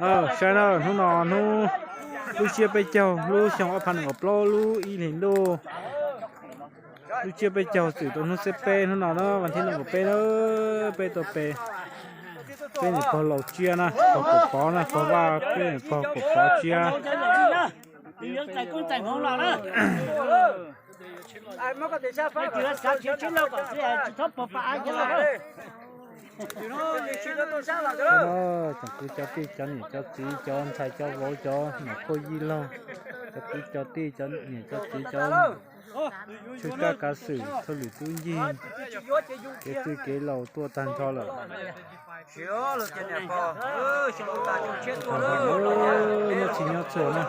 Saib na, hnub no hnub lub tsiab peb caug lub xyoo ob phav nees nkaum plaub lub ib hlis ntuj, lub tsiab peb caug txwm rau hnub xiab peb hnub no na, vas thib nees nkaum peb na, peb tau pe peb niam pog laus tsiab na, pog Kaum Pov na, pog Vaj peb niam pog Kaum Pov tsiab. Tsoom kwv cov tij cov niam cov txiv cov ntxhais cov vauv cov niam pog yij laug, cov kwv cov tij cov niam cov txiv cov tswj kab kav xwm thawj lwm tub ncig, kev txwj kev laus tuaj tag nrho lawm. Nyob txhij nyob txhua na.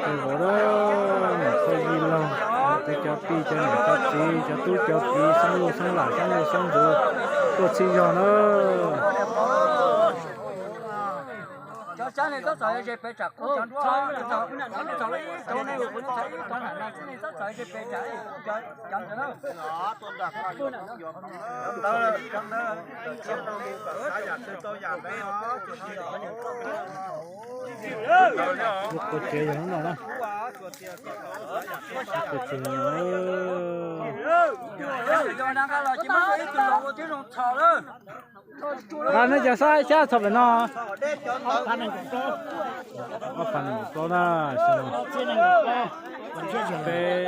Tej vauv na, niam pog yij laug, tej cov tij cov niam cov txiv cov tub cov kiv xeeb luj xeeb lam xeeb luj xeeb ntxwv tuaj txhij zog na. Lub qub tsev yog hnub no na. Lub qub tsev no. Nqa nej cov xab xyab txog pem no. Ob phav nees nkaum plaub na, xyoo peb,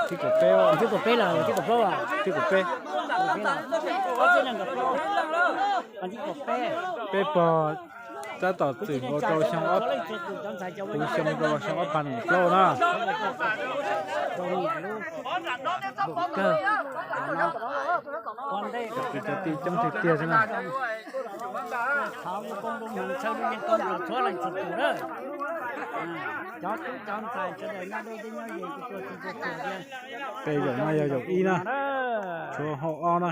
thib kaum peb, thib kaum peb, peb pog tab tom txwm nkaus rau xyoo ob, puv xyoo rau xyoo ob phav nees nkaum plaub na. Cov kwv cov tij coob tiag tiag xwb na. Peb zaum no yog zaum ib na, tshuav hauv ob na.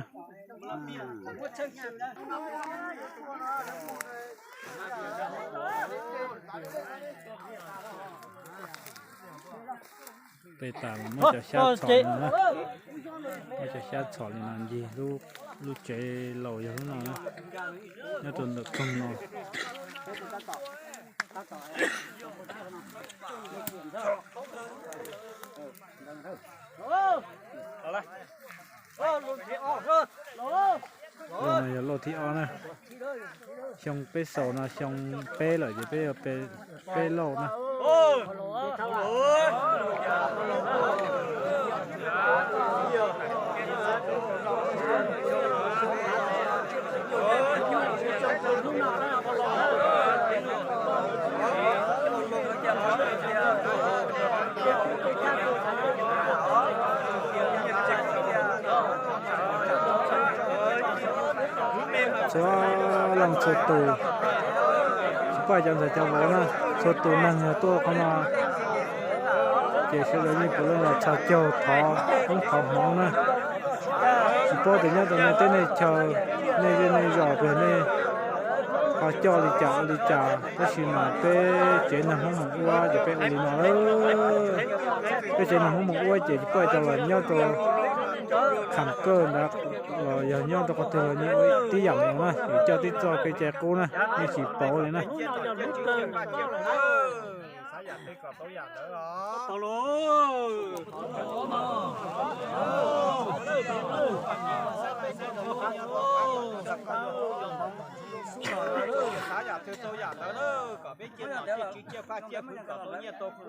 Peb tas muab cov xyab txhom li no, muab cov xyab txhom li no ncig lub tsev laus yog lub no na, nyob rau ntawm koog no. Lub no yog loj thib ob na. Xyoo peb xaus no xyoo peb lawm ces peb yuav peb lauj na. Txhua leej txhua tus, tsis paub cov ntxhais cov vauv na, txhua tus neeg yog tuaj qhov no ces sawv daws yeej puav leej los txhos caug thov koob thov hmoov na. Tsis paub tias nyob rau nej teb nej chaw, nej zej nej zos puas yog nej ho coj li cas ua li cas, tab sis mas peb tsev neeg Hmoob Moos Ua ces peb ua li no. Peb tsev neeg Hmoob Moos Ua ces tsis paub cov los nyob rau kham kawj ntawd los yog nyob rau qhov twg los yeej ua tib yam no na, yeej coj tib txoj kev cai qub na, yeej tsis pauv li na. Xav yam twg tau yam ntawd na, kom peb cia nom cia tswv cia faj cia fwv kom tau nyiaj tau kub.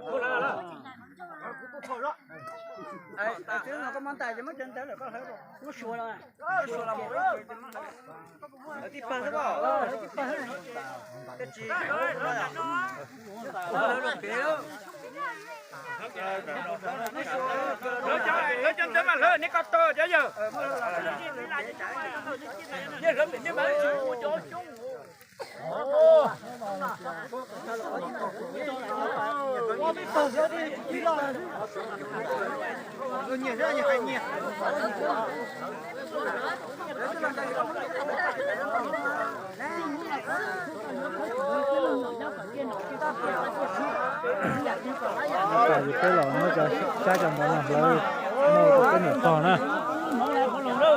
Tij pawg xwb, tij pawg xwb. Lawv cov ntawd mas lawv neb ko taw cov yawg. Tam sim peb los muab cov sab cov ntawd no hlawv, muaj tus poj niam pog na,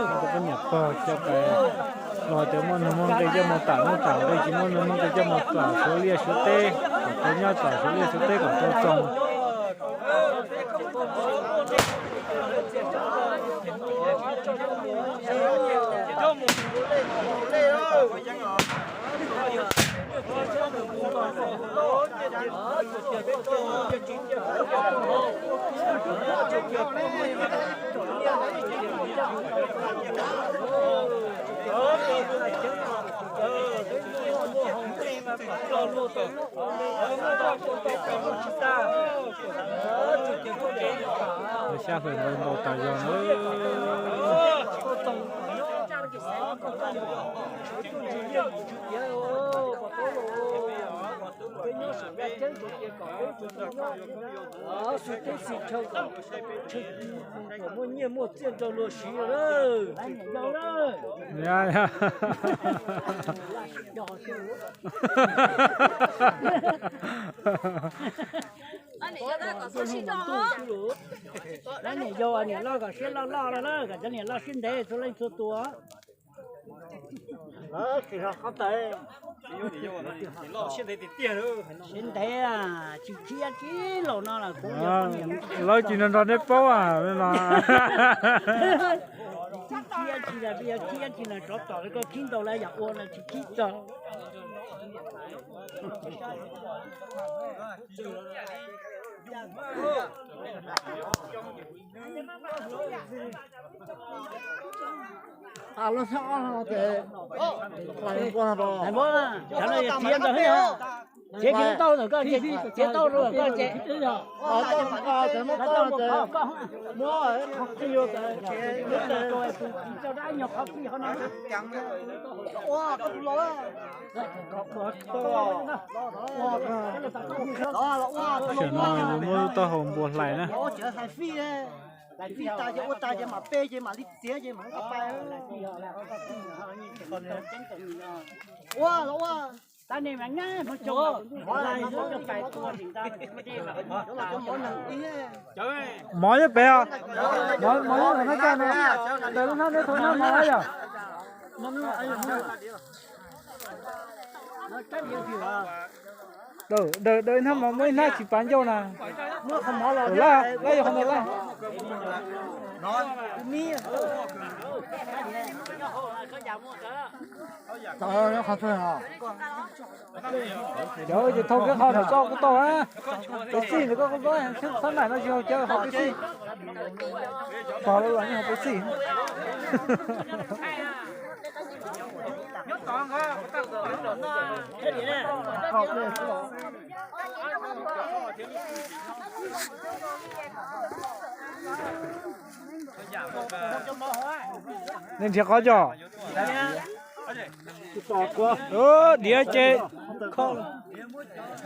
tus poj niam pog coj pais, los tias muaj neeg muaj nqe coj mus tam, muaj tam nqe tsis muaj neeg muaj nqe coj mus tam Suav liaj Suav teb, kom tau nyob tam Suav liaj Suav teb kom tau txoos. Xya fawm ntau ntau tas zog na. Muaj nyiaj muaj txiaj nrog luag siv. Ya, ya. Lawv niam yau niam loj kom siab loj loj los na, kom cov niam loj siab ntev txhua leej txhua tus. Siab ntev, tsis khiav tsis laus no los kuv, lawv tsis nrog neb paub no. Tsis khiav tsis, yog khiav tsis los tsov tom li koj khib ntau lawm, yog ua los tsis khib txog. Lub xyoo ob no ces, lawv muab, cov no yog txiav ntawd, txiav kiag tau ntawm koj, txiav tau rau koj ces, muab qhov qij, txiav tau rau koj, txiav tau rau koj, txiav tau rau koj, txiav tau rau koj, txiav tau rau koj. Tam sim no muab lub taub hau npua hlais na. Mov nyob pem os. Mov nyob pem no, ntawm lub hnab neb thaum nab mov yog. Daws, daws ib hnab mov muab ib hnab tsis pav ncauj na. Laj, laj yuav qhov ntawd laj. Cov ces thau kiag qhov ntawm koj kuj tau na. Peb xij ntawm koj kuj tau, xab maim no tsis haus cawv, haus peb xij. Pog lawv los yeej haus peb xij. Nej nrhiav qhov cos. Diav ces,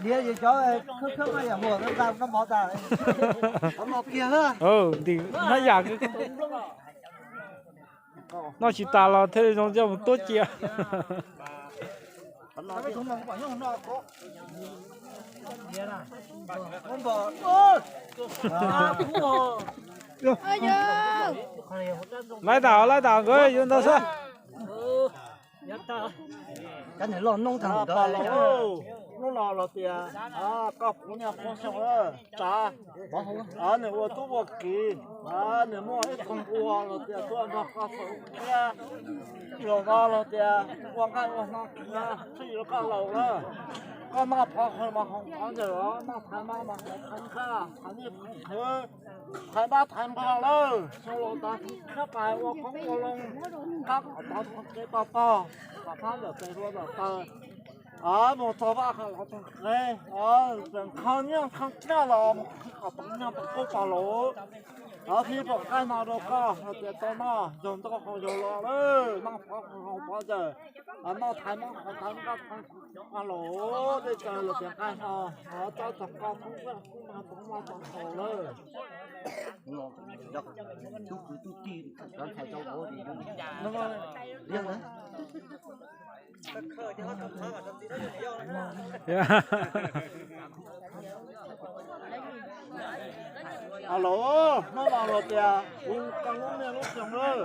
diav ces cov khwb khwb no yam muag nqa noj mov tas. Ntim hnab yam, noj tsis tas los thiaj zoo coj mus tuab cia. Laij tas, laij tas nkawd yuav ntau xwb. Cov niam loj noob tag ntawd, hnub no los tias koj puv niag phooj xyoo Tsav, nws ua tub ua kiv, nws muaj ib tug npua los tias tuaj nrog koj xaus thiab. Zaum no los tias ua nqaij ua hno kiag, txhij rau koj laus lawm. Koj noj phov hwm mas haus phov ntawm os, noj thaiv mab mas haus thaiv nqaj, thaiv nij thaiv qhwv, thaiv dab thaiv npog lawm. Xyoo laus tas khiab pais ua qoob ua loo, qab kom tau txhua kev tau tog, kom thab ntawm tes hlua ntawm taw. Mus txog vaj qhov los txog qe, tseem kho nyiaj kho txiaj los mus qhib qhov tau nyiaj tau kub pog lus. Qhib pom nqaij no rau koj hais tias tau noj zaug ntau haus zaug los lawm, noj pov haus pov zawg, noj thaiv mob haus thaiv nqaj thaiv pog lus, dej cawv los tias nqaij no txob txog koj kub kub no tau noj tau haus lawm. Alo, hnub no los tias kuv koj lub niaj lub xyoo lawm,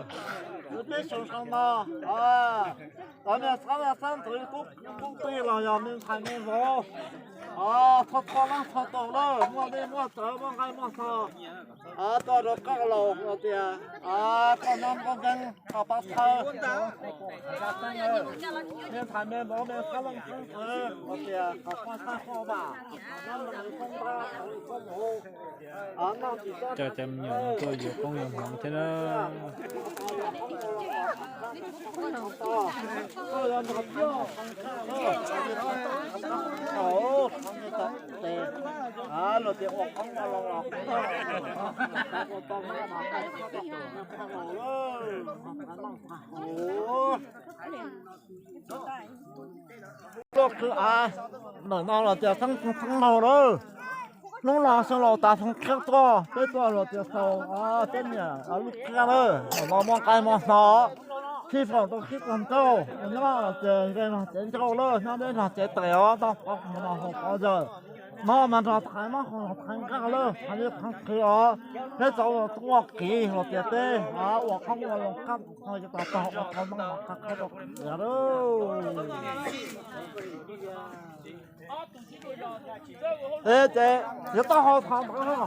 kuv peb xyoo sau no, cov niag xab niag xab ntxwv kub tij los yog me ntxhais me vauv, txhua txhua leej txhua tus lawm, muaj dej muaj cawv muaj nqaij muaj xo tuaj rau koj laus los tias koj nyob nkauj nkeeg koj pab txhawb. Me ntxhais me vauv me xab leej xab ntxwv los tias kom koj txhawb koj vam, nyob nrog poob nrab poob mus. Coj cov me nyuam no tuaj yuav poob yuav hmoov thiab na. Los tias ua qoob ua loo los ua tau mas lub qhia av ntawm no los tias xeeb xeeb laug lawm. Hnub no xeeb laus tas xeeb qhiab tuaj, peb tuaj los tias xaus peb niam lub qhia lawm, ntawm no muaj nqaij muaj hno, khib faus rau khib tag ncauj, nyob los tias ze los tsev ncauj lawm, nyob deb los tsev tes os, tau qhov no haus qhov zawg. Noj mas nrog thaiv mob haus los thaiv nqaj lawm, thaiv li thaiv qhia os. Peb txaus los tuaj kiv los tias teb ua qoob ua loo qab no ces tau tog ua tau noj los qab qhab rau qhia lawm. Ces yuav tau haus thaum ntawd no.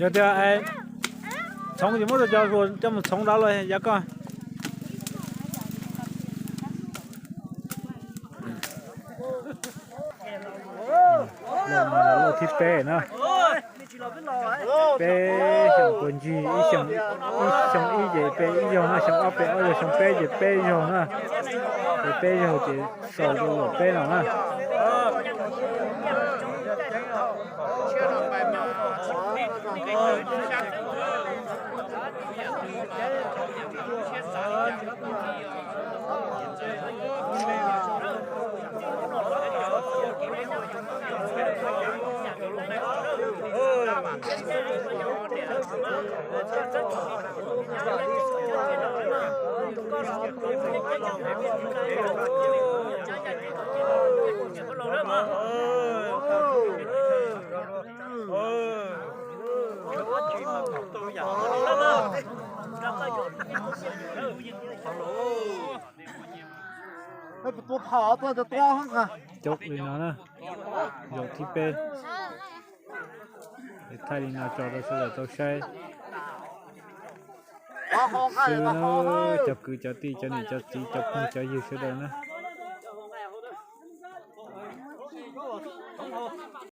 Yog tias txhoov ces muab rau cov hluas coj mus txhoov dab los yav koj. Lub thib peb na. Peb xyoo puas ncig, ib xyoo, ib xyoo ib ces peb ib zaug na, xyoo ob peb ob zaug, xyoo peb ces peb zaug na. Ces peb zaug ces xaus rau lawm peb no na. Coob li no na, zaum thib peb. Thaij li no tso rau sawv daws tau saib. Xwb na, cov kwv cov tij cov niam cov txiv cov phooj cov ywg sawv daws na.